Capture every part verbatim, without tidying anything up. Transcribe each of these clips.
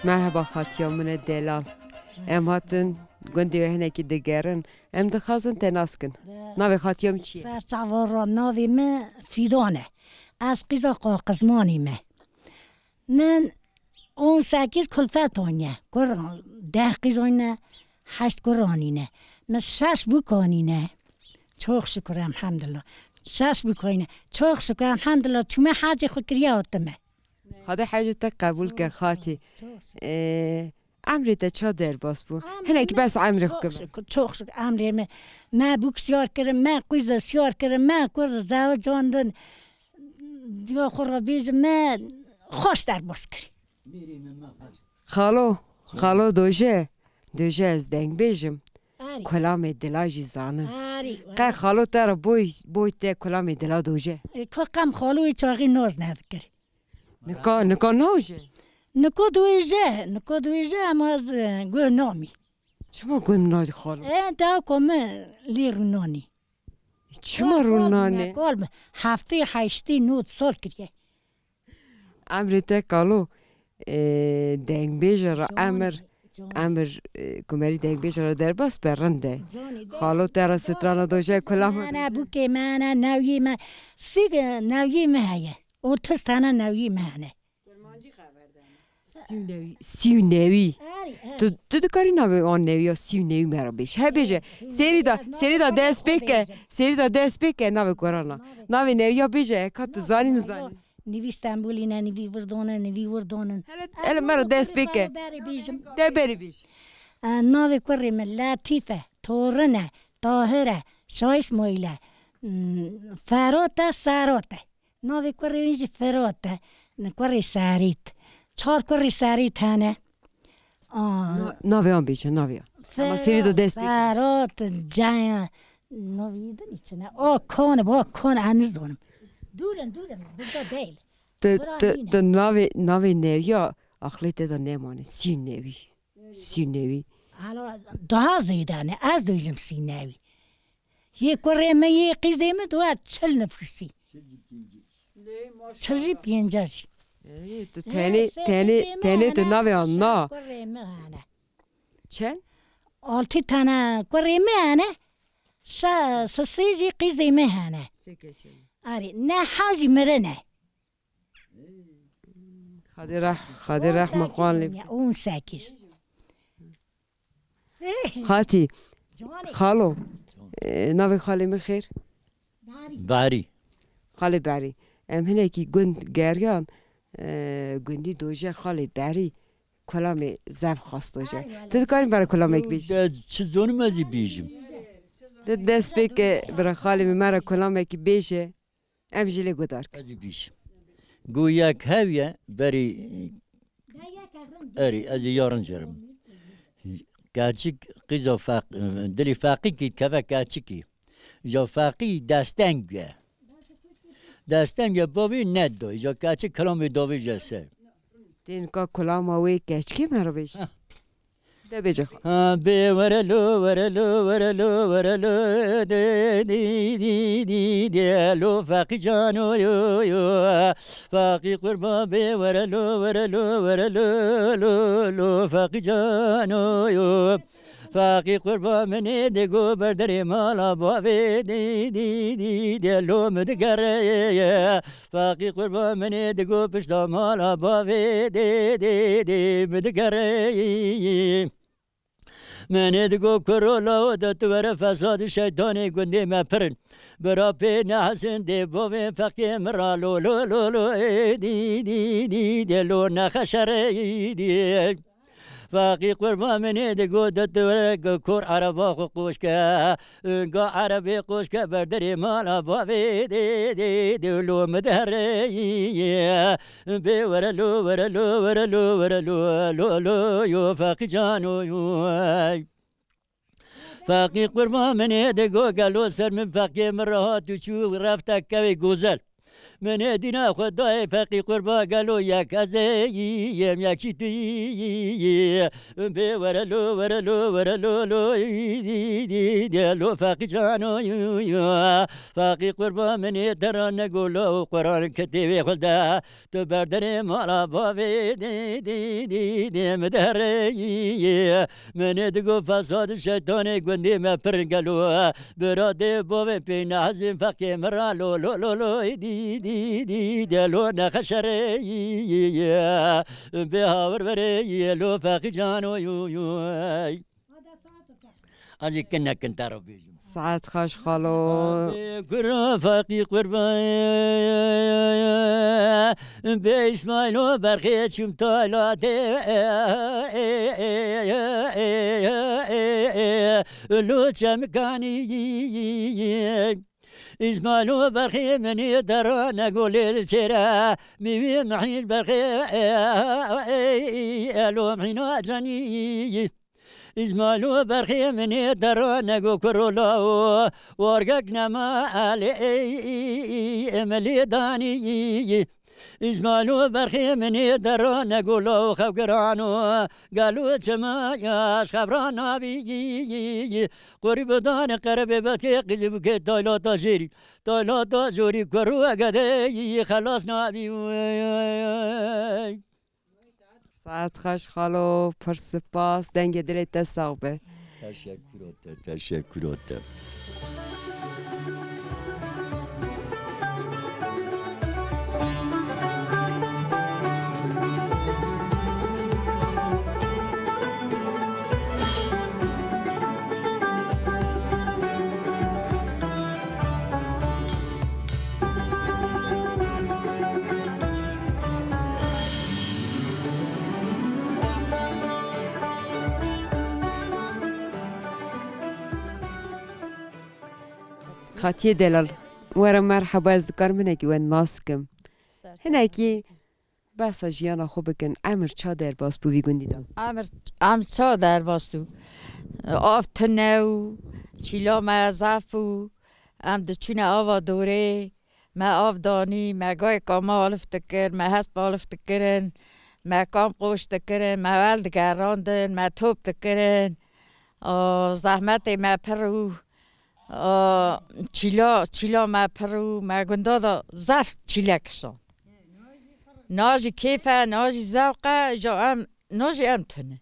Merheba xatiya min e delal. Em hatin gundê we hinekî digerin. Em dixwazin te nas kin. Navê xatiya min çi ye? Serçava ra navê min Fîdan e. Ez qîza Qaqizmanî me. Min on sekiz kulfet aniye. Kur deh qîz anîne, heşt kur anîne. Min şeş bûk anîne. Çok şükür, elhamdülillah. Şeş bûk anîne. Çok şükür, elhamdülillah. Çûme hecê xwe kiriye hatime. Xwedê hecê te qebûl ke, xatî. Ee, emrê te ça derbas bû? Emrê Hinek me bes emrê xwe çok kir. Şükür, çok şükür emrê me. Me bûk siyar kirin, me qîza siyar kirin, me kur zewicandin. Diya xwe re bêjim, me xweş derbas kir. Xalo, xalo doje, doje ez dengbêjim. Arî. Kulamê dila jî zanin. Arî. Qe xalo te re boy, boy te kulamê dila doje. E, ka qem xalo wî çaxî noz nedikir. Nika, nika naoje? Niko dûêje, niko dûêje, ama ez, e, guh namî. Çima guh nadî xalo? E, da ku min lê rûnanî. Çima rûnanê? Kal bi heftê heştê not sal kiriye. Emrê te kalo, e, dengbêje re emir, emir, e, kumerî dengbêje re derbas be rind e. Xalo te re strana doje kulama. Mene bûkê mene, newiyê me. Sî, e, newiyê me heye. Otuz tane newiyê me hene. Kurmancî xeber dene. Sî û newî, sî û newî. Erê, erê. Tu, tu dikarî navê wan newiya sî û newî me re bêj. He bêje. Serî de, serî de dest pê ke. Serî de dest pê ke navê kurana. Navê newiya bêje, ka tu zanî nizanî. Nivî Stenbolî ne, nivî Virdon e, nivî Wirdan in. Hele, hele me re dest pê ke. Berê bêjim. De berê bêj. E, navê kurê min Letîf e, Torin e, Tahir e, Şah Îsmaîl e, m, Ferot e, Serot e. Navê kurê wî jî Ferot e. Kurê Serît. Çar kurê Serît hene. Aa. Na-, navê wan bêje, navê wan. Ama serî de dest pê. Ferot, Caya. Navê din çi ne? O Kan, o Kan, em nizanim. Dûr in, dûr in. Burada değil. Te, te, te navê, navê newiya axlê te de nemane. Sî newî. Sî newî. Hala daha zêde ne. Ez dojim sî newî. Yê kurê me, yê qîzê me, dua çil nifusî. Çil jî pênce jî. Ê, tu tenê, tenê, tenê tu navê an na. Kurê me hene. Çend? Altı tane kurê me hene. Şe-, sisê jî qîzê me hene. Sê keçe. Arê, ne ha jî mirine. Xwedê reh-, Xwedê rehma xwan lê bike. On sekiz. Xatî, xalo, e, navê xalê min xêr? Berî. Xalê Berî. Em hinekî gund geriyan, e, gundî doje xalê Berî, kulamê zef xwast doje. Tu dikarî me re kulamek bêjî? De çi zonim ez ê bêjim? De dest pê ke bira xalê min me re kulamekî bêje. Em jî lê guhdar kin. Ez ê bîşim. Gu yek hev ye, berî, erê, ez ê yarin cerim. Keçik qîza feq-, dilî feqîkî keve keçikî. Ja feqî desteng ye. Desteng ye, bavî ne doy. Ja keçik kilamê davî je ser. Tê nika kulama wê keçikê me re bêjî. Heh. De bêje xwe. Ha, bê were lo, were lo, were lo, were lo, de, di, di, di, de, lo, feqî cano, yo, yo. Feqî qurban bê, were lo, were lo, were lo, lo, lo, feqî cano, yo. Feqî qurban min ê, digo ber derê mala bavê, di, di, di, de, lo, min digere, ye, ye. Feqî qurban min ê, digo pişta mala bavê, dê, dê, dê, min digerê. Min ê digo kuro lawo de tu were fesadî şeytanê gundê me pir in. Bira pê nehesin dê bavê feqê min ra lo, lo, lo, lo, ê, dî, dî, dî, dê lo nexeşerê, dî. Feqî qurban min ê digo de tu were kor ereba xwe qoş ke. Ga erebê qoşke ber derê mala bavê dê, dê, dê, lo mi diherê. Bê were lo, were lo, were lo, were lo, lo, lo, yo feqî cano yo. Feqî qurban min ê digo gelo ser min feqê min rehat û çû refte kevê gozel. Min ê dîna xwe dayê feqî qurba gelo yek ez ê yim yekî tu yî. Bê were lo, were lo, were lo, lo, lo feqî cano. Feqî qurba min ê te ra nego lo Quran kitêbê xwe de. Tu berderê mala bavê dê, dê, dê, dê, min derê yî. Min ê digo fesad şeytanê gundê me pir gelo. Bira dê bavê pê nehezin feqê min ra lo, lo, lo, lo, dî, dî, dî, dê lo nexeşerê yî. Bê hawir verê yî, lo feqî cano yû, yû. Ez ê kin nekin te re bêjim. Saet xweş xalo. Abê kuro feqî qurban. Bê Îsmaîlo berxê çûm talatê. Lo çemkanî. Îsmaîlo berxê minê dera negolê li çêre. Mîvî mihîl berxê. Elo mihîna canî. Îsmaîlo berxê minê dera nego kuro lawo. Wargek nema elê, em lê danî. Îsmaîlo berxê minê dera nego lawo xewgirano. Gelo çima yaş xevra navî. Qorî bidanê qerebê betê qîzî bike taylata jêrî. Taylata jorî kuro gedeyî xelas navî. Saet xweş xalo, pir spas, dengê dilê te sax be. Teşekkür te, teşekkür te. Xatiyê delal, were merheba, ez dikarim hinekî we nas kim. Hinekî behsa jiyana xwe bikin, emir ça derbas bû vî gundî de? Emir, emir ça derbas bû? Av tune û çîla me zaf bû. Em diçûne ava dorê, me av danî, me gayeka me alif dikir, me hesp alif dikirin, me kam qoş dikirin, me wel digerandin, me top dikirin. O, zehmetê me pir û, o, çîla, çîla me pir û me gunda da zaf çîle kişand. Na jî kêf e, na jî zewq e, ja em, na jî em tune.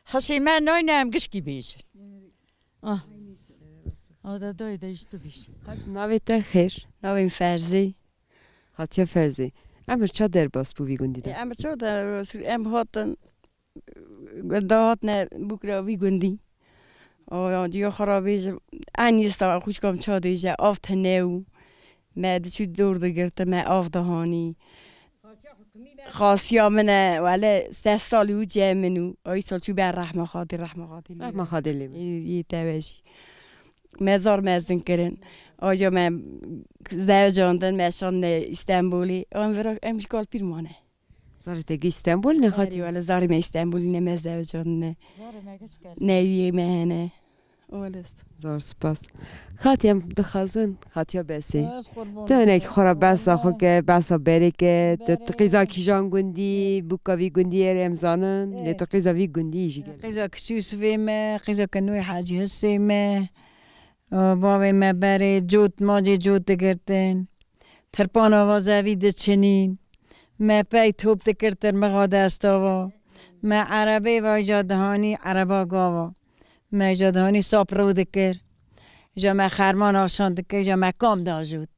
Xişê me nayne em gişkî bêjin. Ah. O da doyê de ji tu bîşî. Navê te xêr? Navê min Ferzî. Xatiya Ferzî. Emir ça derbas bû vî gundî de? E, emir ça derbas bû? Em hatin, da hatine bûkira vî gundî. O, ya, diya xwe ra bêjim, enî sta xwişka min ça dibêje, av tune û me diçû dor digirtin, me av dihanî. Xasiya min e, wele sed salî û cem min û ay sal çû ber rehma Xadî, rehma Xadî lê. Rehma Xadî lê. Yê, yê te ve jî. Me zar mezin kirin. Aja me zewicandin, me şandine Îstenbolê. Em vira, em ji kal pîr mane. Zarê te gi Îstenbol ne Xatî? Erê, wele zarê me Îstenbolî ne, me zewicandine. Zarê me giş kir. Newiyê me hene. Olis. Zor spas. Xatî, em dixwazin, Xatiya Besê. Ez qurban. Tu hinek xwe ra behsa xwe ke, behsa berê ke, tu, tu qîza kîjan gundî, bûka vî gundî erê em zanin, lê tu qîza vî gundî jî gelek. Qîza Kiçûsivê me, qîza Kenûyê Hacî Hisê me. Bavê me berê cot, macê cot digirtin. Tirpana va zevî diçinîn. Me pey top dikir tirmixa desta va. Me erebê va îca dihanî ereba gava. Me îca dihanî sap rû dikir. Îca me xerman aşan dikir, îca me kam dajot.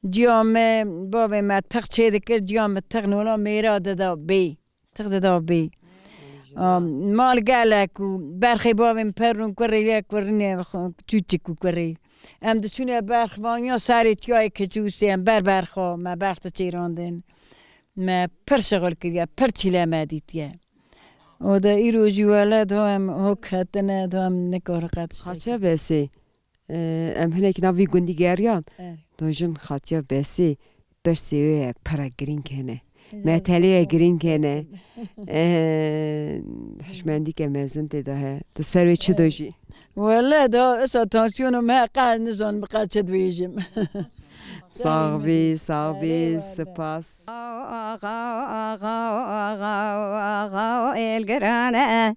Ciya me, bavê me tix çê dikir, ciya me tix nola mêra dida bê. Tix dida bê. Am, mal gelek û berxê bavê min perûn kurê ye, kurîne xwe, çûçik û kurê. Em diçûne berx vaniya serê çiyayê Kiçûsê, em ber berxa, me berx diçêrandin. Me pir şixul kiriye, pir çîle me dîtiye. O de îro jî wele do em hok ketine, do em nikare qet. Xatiya Besê. Em hinek nav vî gundî geriyan. Erê. Do jin Xatiya Besê, bersê wê ye pira girîng hene. Erê. Metelê ye girîng hene. Hişmendîke mezin tê de he. Tu ser wê çi do jî? Wele da, esa tansiyona me qe nizan bi qe çi dibêjim. Sax bî, sax bî, spas. Axa, axa, axa, axa, êl giran e.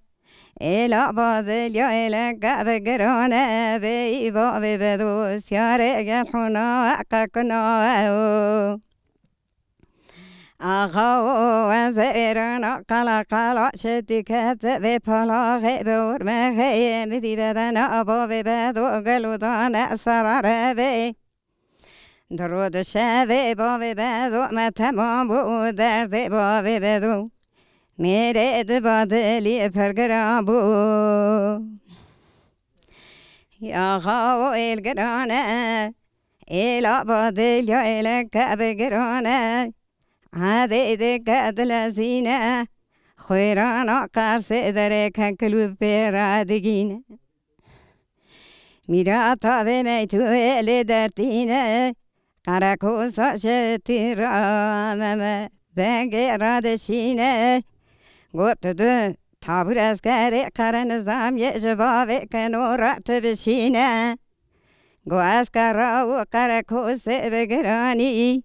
Êla badilya êleke bi giran e. Bêyî bavê bedosyarê gel hûna qekina e. Axa û ez êrana qala qala şetî kete vê palaxê bi urmexê ye, midî bedena bavê bedo gel û dane serare bê. Di ro di şevê bavê bedo me temam bû û derdê bavê bedo mêrê di badilî pir giran bû. Ya xawo êl giran e, êla badilya êleke bi giran e. Edê dike dilezîne, xwêrana qersê derê kekil û pê radigîne. Mîrata vê meytûyê lê dertîne, qerekosa şetî ra meme bengê radişîne. Got tu tabûr eskerê qere nizamiyê ji bavê keno ra tu bişîne. Got eskera û qerekosê bi giranî.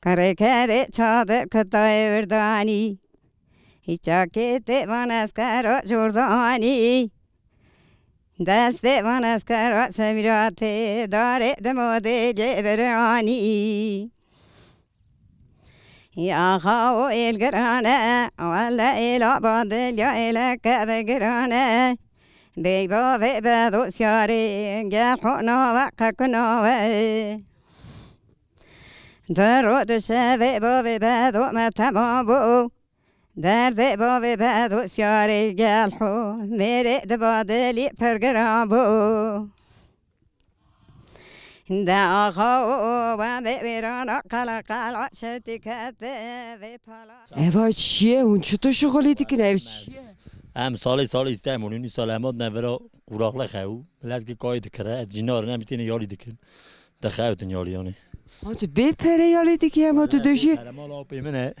Kerê kerê çadir kitayê wirdanî. Hîça kê tê van eskera jordanî. Destê van eskera semîratê darê dimo dê cê biranî. Ya xawo êl giran e, wele êla badilya êleke bi giran e. Bey bavê bedosyarê gel hona we qekuna we. Di ro di şevê bavê bedo me temam bû. Derdê bavê bedosyarê gel ho mêrê di badilî pir giran bû. De axa û wemê wêrana qala qala şewtî kete vê pala. Eva çi ye? Hûn çito şixulî dikin? Ev çi ye? Em salê salê Îstemolîn, îsal em hatine vira quraxle xew. Milet ki kayê dikire, ez cînar ne, em têne yalî dikin. Dixewitin yalî yanê. Ha, tu bê pere yalî dikî, hema tu dojî? Pere mala apê min e.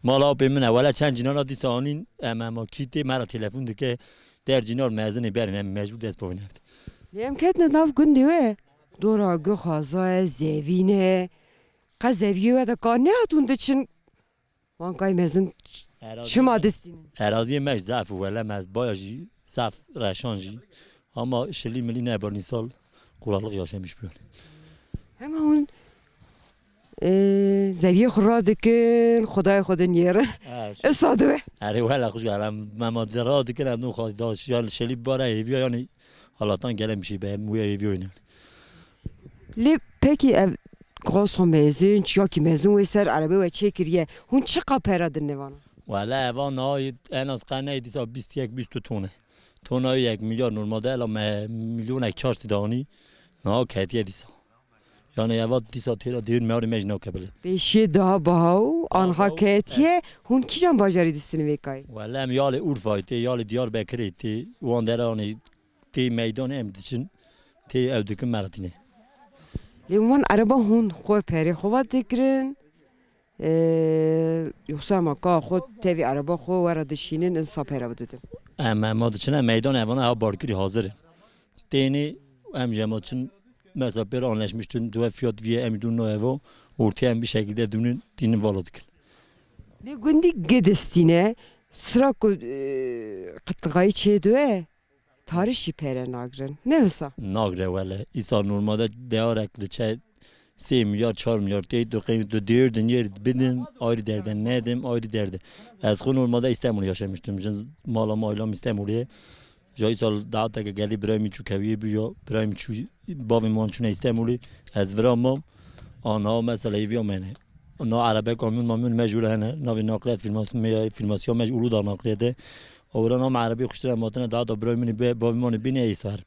Mala apê min e. Wele çend cînana dîsa anîn, em hema kî tê me ra telefon dike. Der cînar mezinê berin, em mecbûr dest bavê neft. Lê em ketine nav gundê we. Dora Guxaza ye, Zevîn e. Qe zeviyê we de ka nehatûn diçin. Wan kay mezin ç-, Erazî çima me, distînin? Eraziyê me zaf û wele me baya jî zaf reşan jî. Ama şilî milî ne, bernî sal quraqlıq yaşamış bûn. Hema hûn, e, zeviyê xwe radikin, xwedayê xwe dinêrin. Ha, Isa dibe. Erê wele xwe ji me ma radikin, em xwe da şiyan şilî bara hêviya, yanî Allah'tan gelen bir şey be, em wê hêviya oynan. Lê pekî ev Qaso mezin, çiyakî mezin wê ser erebê we çêkiriye. Hûn çiqa pera din nêvana? Wele eva nayê en az qeneyê dîsa bîst yek bîst du tone. Tonayê yek milyar normalde ela me milyonek çar sî danî. Naha ketiye dîsa. Yani eva dîsa têra dêr mewarê me jî nakebile. Pêşiyê daha baha û anha ketiye. Hûn kîjan bajarî distînin vê kayê? Wele em yalê Urfayê tê, yalê Diyarbekirê tê, wan deranê tê meydanê em diçin, tê ew dikin me re tîne. Lê wan ereba hûn xwe perê xwe va dikirin, e, yoksa ma ka xwe tevî ereba xwe we re dişînin, insa pere bididin? Em, em ma diçine meydanê evana ha barkirî hazir e. Tênê em jî ema çin mesela pêra anlaşmıştın, duve fiyat viye em dûn no evo, ortaya em bir şekilde dûnin, tînin vala dikin. Lê gundî gidistîne, sira ku, e, qitixayî çê due, Tarî jî pere nagrin. Ne wisa? Nagre wele. Îsa normalde diyarek diçe sê milyar, çar milyar tê, tu qey-, tu dêr din yer bidin, ayrı derde nedim, ayrı derde. Ez xwe normalde İstanbul yaşamıştım. Jin mala ma ailem İstanbul'e. Ja îsa daha teke geldi birayê min çû keviye bû ya, birayê min çû, bavê man çûne İstanbul'e. Ez vira mam, ana mesela eviya mene. Na araba kamyon mamyon mecbur hene. Navê nakliyat firması, me-, firması ya mecbur da nakliyat e. Ora nam arabayı kuştura matına daha da bro mini be, bavimani bine isar.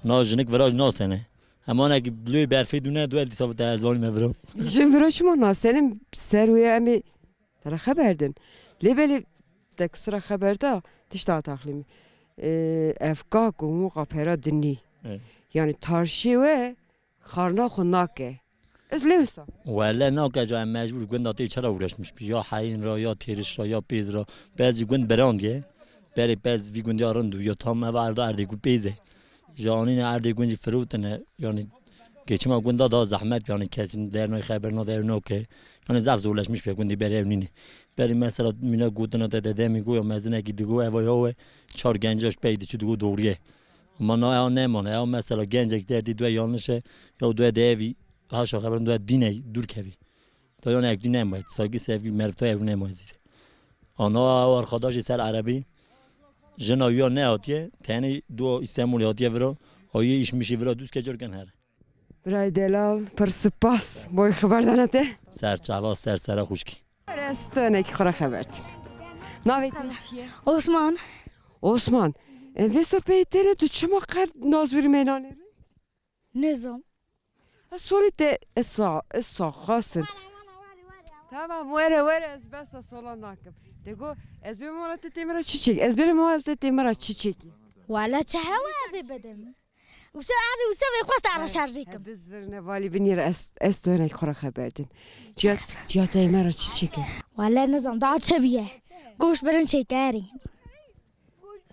Na jinik viraj nasene. Ama ne ki lü berfê dune duel dîsa vite ez zanîme viro. Jin viro çima nasenim ser wê em ê te re xeber din. Lê belê te kusura xeber da tişta taxlîmî. Ee, ev ka ku hûn qapera dinî. Evet. Yani tarşê we xarna xwe nake. Ez lê wisa. Wele nake ca em mecbur gunda tê çara uğraşmış bi. Ya heyin ra, ya têriş ra, ya pêz ra. Bez jî gund berandiye. Berê bez vî gundiya rind û ya tam ev erda erdê ku pêz e. Ji anîne erdê gund jî firotine. Yani Geçima gunda daha zehmet, yani kesin dernay xeber na der no ke. Yani zaf zorlaşmış be gundi ber ev nîne. Beri mesela mine gotuna te de demî go ya mezinekî digo eva ya we çar gencaş pey diçi digo doğruye. Ama na ya nemane ya mesela gencek derdi due yanlış e ya due de evi haşa xeber due dine dur kevi. Da yani ek dine mi? Sanki sevgi merta ev nemane zî. Ana o arkadaşi ser erebî. Jina ya ne hatiye, teni do İstanbul hatiye vira. Ayı işmişi vira düz kecar gen her. Birayê delal, pir spas boy xeberdana te. Ser çava, ser sera xuşkî. Ez tu hinekî xwe re xeber dî. Navê te çi ye? Osman. Osman. E, vê sopeyê te re tu çima qet nazwirî meynanê re? Nizam. Ez solê te, ez sa, ez sa xasin. Tamam, were, were, ez besa sola nakim. Te go, ez bê mala te tê min re çi çek? Ez bê mala te tê min re çi çekî? Wala çi hewa ez ê bidim? Wisa ez ê wisa vê xwest ara şarjê kim. Biz vir ne valî binî re ez, ez to hinek xwe re xeber din. Ciya, ciya te me re çi çêke? Wala nizam daha çi biye. Goş birin çêkerî.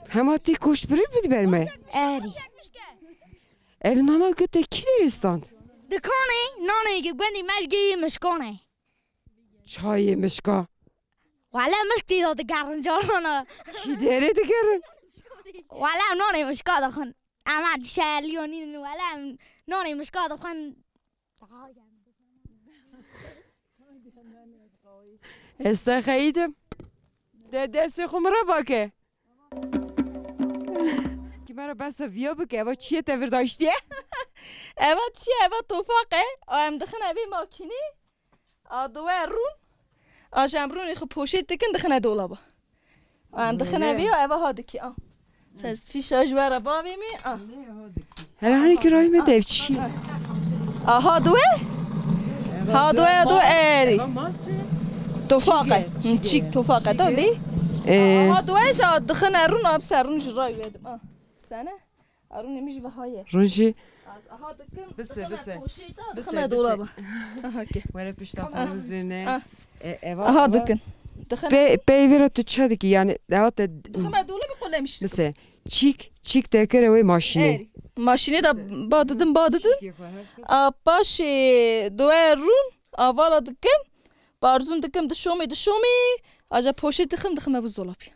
Hema tê goş birin bid ber me. Erî. Ev nana ku te kî derê stand? Dikanê nanê gundî mejgê yê mişkanê. Çayê mişka. Wala mişk tê de digerin carana. Kî derê digerin? Wala nanê mişka dixwin. Ama dişerliyo nînin wala em nonê mişka dixwin. Ez te xeyidim. De destê xwe min re bake. Ki me re behsa viya bike, eva çi ye te vir daştiye? Eva çi ye? Eva tofaq e. A em dixine vê makînê. A diwe rûn, a ji em rûnê xwe poşêt dikin, dixine dolaba. A em dixine vê ya, eva ha dikî, a. Ses fîşa ji we re bavê min, a. Hele hanê kirayê me dev çi? A ha diwe? Ha diwe, ha diwe erî. Tofaq e. Çîk, tofaq e, da lê. A ha diwe ji a dixine rûn, a bi ser rûn ji ray wedim, a. Sene? Arûnê min jî veha ye. Rûn jî. Ez aha dikim, bise, dixime bise. Poşêta, bise, dixime bise. Dolaba. Aha ke. Were pişta xwe bizirne. Ah. E, eva, aha eva dikin. Dixime. Pe, peyvê re tu çi dikî? Yani, eva te. Dixime dolaba qolemiş. Bise. Çîk, çîk te kire wê maşînê. Erî. Maşînê de ba didin, ba didin. Çîkê xwe, her kes. A paşê doe rûn, avala dikim. Barzûn dikim, dişomê, dişomê. Aja poşê dixim, dixime buzdolabê.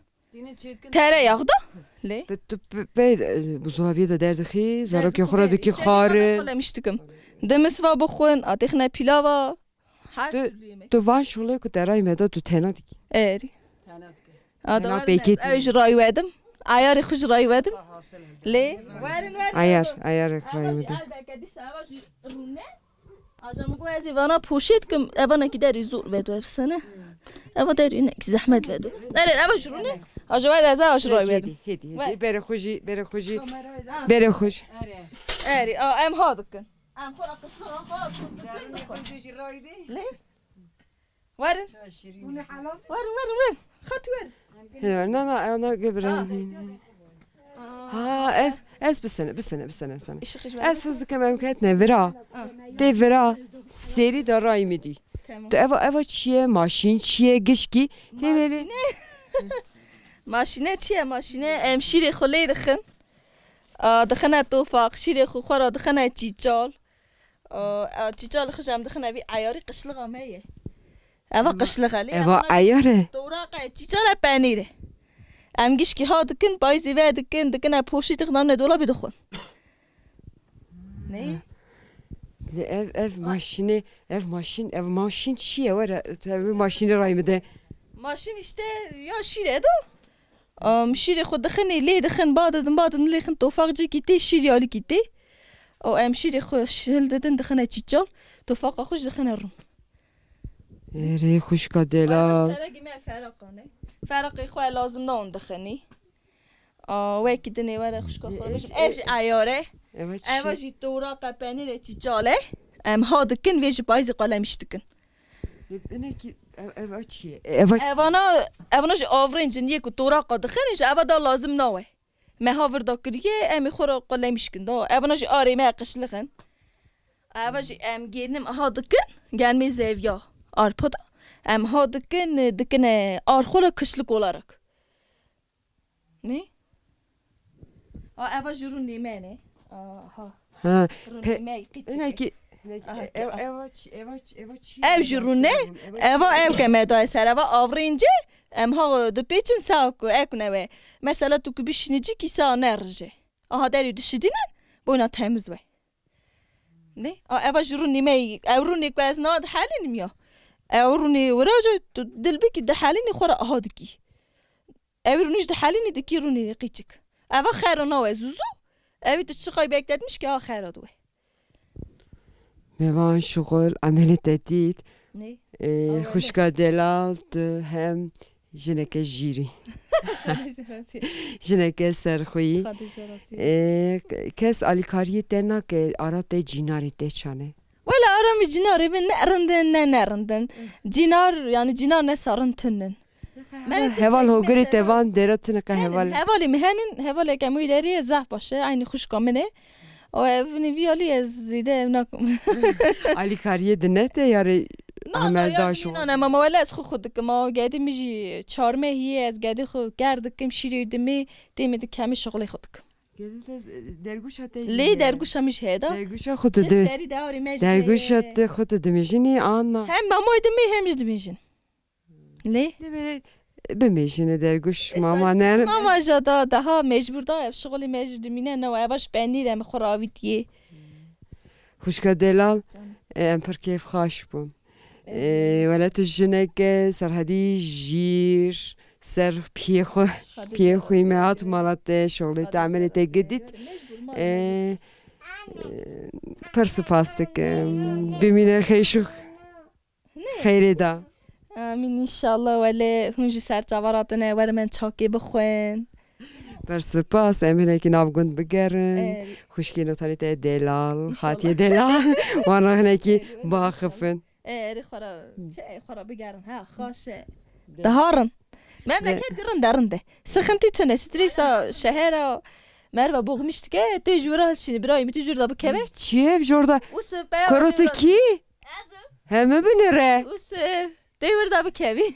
Tereyax da. Lê. Pe, tu pe, pe, e, buzdolabiyê de derdixî, zarokê xwe re dikî xarin. Lemiş dikim. Dimisva bixwin, a têxine pîlava. Her türlü yemek. Tu van şolê ku te ray me da tu tena dikî. Erî. Tena dikî. Tena pêkê. Ew ji ray wedim. Ayarê xwe ji ray wedim. Lê. Werin, werin. Ayar, ayarê xwe ray wedim. Elbeke dîsa eva jî rûne. Aja min got ez ê vana poşêt kim, eva nekî derî zor vedo hepsene. Eva derî nekî zehmet vedo. Nere, eva ji rûnê. Aja ver ez eva ji ray vedim. Hêdî, hêdî, hêdî. Bere xwe jî, bere xwe jî. Bere xwe jî. Erê, a, em ha dikin. Em xwe ra qişlixa xwe dikin, dixwin. Lê? Werin. Werin, werin, werin. Xat werin. He, na, na, na, gebran. Ha, ez, ez bisene, bisene, bisene, bisene. Ez hız dikim em ketine vira. Tê vira, serî de ray min dî. Tamam. Tu eva, eva çi ye, maşîn çi ye, gişkî, lê vêrê. Maşîne. Maşîne çi ye, maşîne? Em şîrê xwe lê dixin. A, dixine tofaq, şîrê xwe xwe ra dixine çîçal. A, a, çîçalê xwe jî em dixine vî eyarî qişlixa me ye. Eva qişlixa lê. Eva eyar e. Towraq e, çîçal e, penîr e. Em gişkî ha dikin, payîzê ve dikin, dikine poşîtê xwe dane dolabê dixwin. Ne? Lê ev, ev maşînê, ev maşîn, ev maşîn çi ye? Were, te vê maşînê ray min de. Maşîn işte ya şîr e do. Am, şîrê xwe dixinê, lê dixin, ba didin, ba didin, lê xin tofaq cikî tê, şîr yalikî tê. Û em şîrê xwe şil didin, dixine çîçal, tofaqa xwe jî dixine rûn. Erê, xwişka delal. Terekî me feraqane. Feraqê xwe lazim na hûn dixinî. A, wekî dinê were xwişka xwe re bêjim. Ev jî eyar e. Eva jî tewraq e, penîrê çîçal e. Em ha dikin, vê jî payîzê qelemiş dikin. Lê binekî ev, eva çi ye? Eva çi? Evana, evana jî avrêncin yê ku toraqa dixin, ji eva da lazim nawe. Me ha vir da kiriye, em ê xwe re qulemîş kin da. Evana jî arê me qişlixin. Eva jî em gênim ha dikin, gelmê zevya arpa da. Em ha dikin, dikine ar xwe re kişlik olarak. Ne? A, eva jî rûnê me ne. Aha. Ha. Rûnî me qîçik e. Hinekî, hinekî, Aha, ev, aha. Eva çi, eva çi, eva çi? Ev jî rûne, eva ev ke me daye ser, eva avrînce, em ha dipêçin sa ku ek newe. Mesela tu ku bişînî cîkî sa nerije. Aha derî dişidînin, boyna temiz be. Ne? A, eva jî rûnî me, ev rûnê ku ez na dihelînim ya. Ev rûnê wira jî tu dil bikî dihelînî xwe re aha dikî. Ew rûnî ji dihelînî dikî rûnî qîçik. Eva xero nawe zûzû. Ew tu çiqay bekletmiş ki ha xero diwe. Mevan şuxul, emelê te dît. Ne? Ee, Awe ne? Xuşka delal tu hem jineke jîrî. Jineke serxwî. Xadî jarasî. Ee, kes alîkariyê te nake, ara te cînarê te çane. Wela ara min cînarê min ne rind in, ne ne rind in. Cînar, yani cînar ne sarin tun in. Heval hogirê te van dera tune qe heval. Hevalê min henin, hevaleke min wî derê ye, zaf baş e, aynî xuşka min e. O ev nîvî alî ez zêde ev nakim. Alîkariyê di ne te yarê. Na, na, ameldaş yarî û nane, mama wela ez xwe xwe dikim. O gedî min jî çarmehî ye, ez gedî xwe ker dikim, şîrê dimê, tê min dikemî şixulê xwe dikim. Gelî te z-, dergûşa te jî Lê heye. Dergûşa min jî heye da. Dergûşa xwe tu Çi di-, serî dewarê me jî dergûşa heye. Te xwe tu dimijînî, an na? Hem mamoyê dimê hem jî dimijîn. Lê? Lê bê bimêjine dergûş, Esa mama işte ne? Mama ja da, daha mecbur da, ev şixulê me jî dimîne, ne eva ji penîr em xwe ravîtiye. Xwişka delal, Canım. E, em pir kêfxaş bûn. E, wele tu jineke serhedî jîr, ser piyê xwe, Xadê piyê xwe me hat mala te, şoxlê te, emelê te gidît. E, e, pir spas dikim. Bimîne xêş û xeyrê da. Amîn înşallah. Wele hûn jî ser çava ratine, werin me çakê bixwin. Pir spas, em hinekî nav gund bigerin. E, Xwişkê notanê te delal, înşallah. Xatiye delal. Wan re hinekî biaxifin. E, erê xwe re, çi, xwe re bigerin, ha, xaş e. Diharin. Memleket rind e, rind e. Sıkıntı tune, stresa şehera merve boğmuş dike, tu jura şini, birayê min tu jurda bikeve. Çi ev jorda? Usif, Koro tu kî? Heme binire. Usif, tu jurda bikevi.